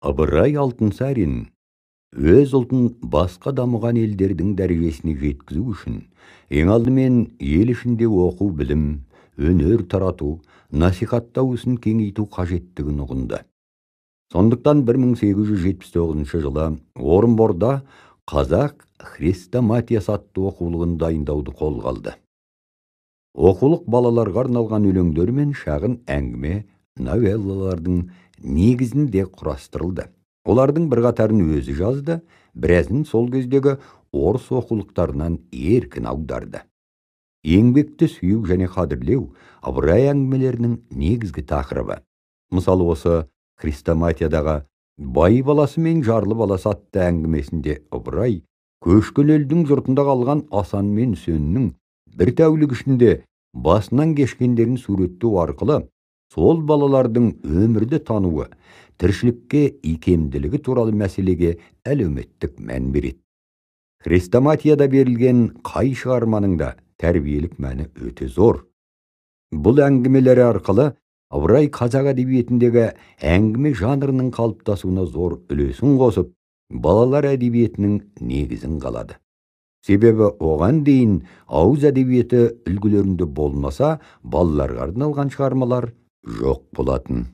Ыбырай Алтынсарин өз ұлтын басқа дамыған елдердің дәрежесіне жеткізу үшін ең алдымен ел ішінде оқу, білім, өнер тарату, насихаттау ісін кеңейту қажеттігін ұғынды. Сондықтан 1879 жылы Орынборда «Қазақ хрестоматиясы» атты оқулығын дайындауды қолға алды. Оқулық балаларға арналған өлеңдер мен шағын әңгіме, новеллалардың негізінде құрастырылды. Олардың бірқатарын өзі жазды, біразын сол кездегі орыс оқулықтарынан еркін аударды. Еңбекті сүю және қадірлеу Ыбырай әңгімелерінің негізгі тақырыбы. Мысалы, осы хрестоматиядағы «Бай баласы мен жарлы баласы» атты әңгімесінде Ыбырай көшкен елдің жұртында қалған Асан мен Үсеннің бір тәулік ішінде басынан кешкендерін суреттеу арқылы сол балалардың өмірді тануы, тіршілікке икемділігі туралы мәселеге әлеуметтік мән береді. Хрестоматияда берілген қай шығарманың да тәрбиелік мәні өте зор. Бұл әңгімелері арқылы Ыбырай қазақ әдебиетіндегі әңгіме жанрының қалыптасуына зор үлесін қосып, балалар әдебиетінің негізін қалады. Себебі оған дейін ауыз әдебиеті үлгілерінде болмаса, балаларға арналған шығармалар жоқ болатын.